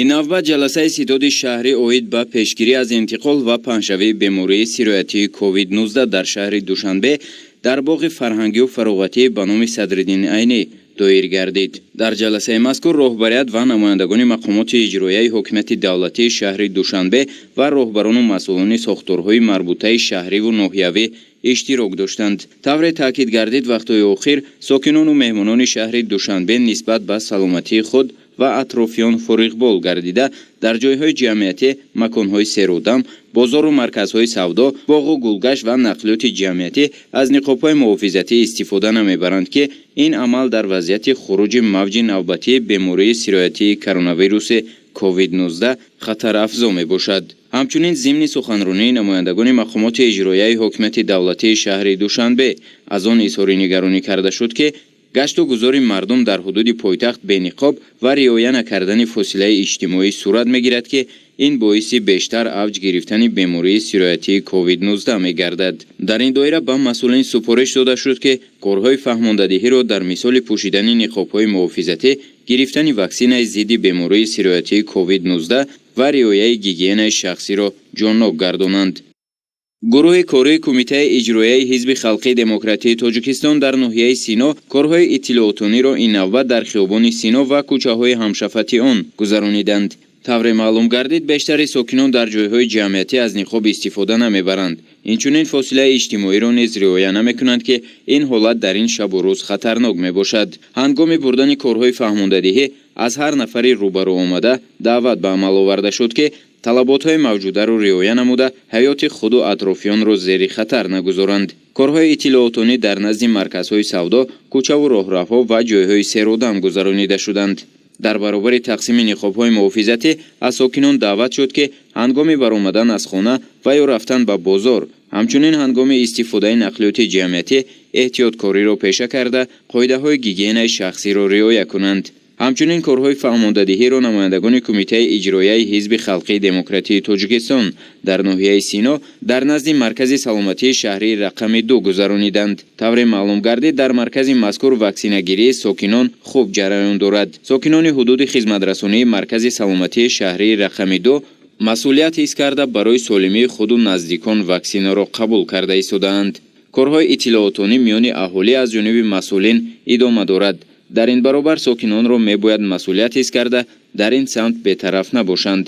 Ин навбат ҷаласаи ситоди шаҳрӣ оид ба пешгирӣ аз интиқол ва паҳншавии бемории сироятии COVID-19 дар шаҳри Душанбе дар боғи фарҳангию фароғатӣ ба номи Садриддин Айнӣ доир гардид. Дар ҷаласаи мазкур роҳбарият ва намояндагони мақомоти иҷроияи ҳокимияти давлатии шаҳри Душанбе ва роҳбарону масъулони сохторҳои марбутаи шаҳриву ноҳиявӣ иштирок доштанд. Тавре таъкид гардид, вақтҳои охир сокинону меҳмонони шаҳри Душанбе нисбат ба саломатии худ ва атрофиён фориғбол гардида, дар ҷойҳои ҷамъиятӣ, маконҳои серодам, бозору марказҳои савдо, боғу гулгашт ва нақлиёти ҷамъиятӣ аз ниқобҳои муҳофизатӣ истифода намебаранд, ки ин амал дар вазъияти хуруҷи мавҷи навбатии бемории сироятии коронавируси COVID-19 хатарафзо мебошад. Ҳамчунин, зимни суханронии намояндагони мақомоти иҷроияи ҳокимияти давлатии шаҳри Душанбе аз он изҳори нигаронӣ карда шуд, ки гашту гузори мардум дар ҳудуди пойтахт бениқоб ва риоя накардани фосилаи иҷтимоӣ сурат мегирад, ки ин боиси бештар авҷ гирифтани бемории сироятии COVID-19 мегардад. Дар ин доира ба масъулин супориш дода шуд, ки корҳои фаҳмондадиҳиро дар мисоли пӯшидани ниқобҳои муҳофизатӣ, гирифтани ваксинаи зидди бемории сироятии COVID-19 ва риояи гигиенаи шахсиро ҷоннок гардонанд. Гурӯҳи кории Кумитаи иҷроияи Ҳизби халқии демократии Тоҷикистон дар ноҳияи Сино корҳои иттилоотониро ин навбат дар хиёбони Сино ва кӯчаҳои ҳамшафати он гузарониданд. Тавре маълум гардид, бештари сокинон дар ҷойҳои ҷамъиятӣ аз ниқоб истифода намебаранд, инчунин фосилаи иҷтимоиро низ риоя намекунанд, ки ин ҳолат дар ин шабу рӯз хатарнок мебошад. Ҳангоми бурдани корҳои фаҳмондадиҳӣ аз ҳар нафари рӯбарӯ омада даъват ба амал оварда шуд, ки талаботҳои мавҷударо риоя намуда, ҳаёти худу атрофиёнро зери хатар нагузоранд. Корҳои иттилоотонӣ дар назди марказҳои савдо, кӯчаву роҳравҳо ва ҷойҳои серодам гузаронида шуданд. Дар баробари тақсими ниқобҳои муҳофизатӣ аз сокинон даъват шуд, ки ҳангоми баромадан аз хона ва ё рафтан ба бозор, ҳамчунин ҳангоми истифодаи нақлиёти ҷамъиятӣ эҳтиёткориро пеша карда, қоидаҳои гигиенаи шахсиро риоя кунанд. Ҳамчунин корҳои фаҳмондадиҳиро намояндагони Кумитаи иҷроияи Ҳизби халқии демократии Тоҷикистон дар ноҳияи Сино дар назди маркази саломатии шаҳрии рақами 2 гузарониданд. Тавре маълум гардид, дар маркази мазкур ваксинагирии сокинон хуб ҷараён дорад. Сокинони ҳудуди хизматрасонии маркази саломатии шаҳрии рақами 2 масъулият ҳис карда, барои солимии худу наздикон ваксинаро қабул карда истодаанд. Корҳои иттилоотонӣ миёни аҳолӣ аз ҷониби масъулин идома дорад. Дар ин баробар сокинонро мебояд масъулият ҳис карда, дар ин самт бетараф набошанд.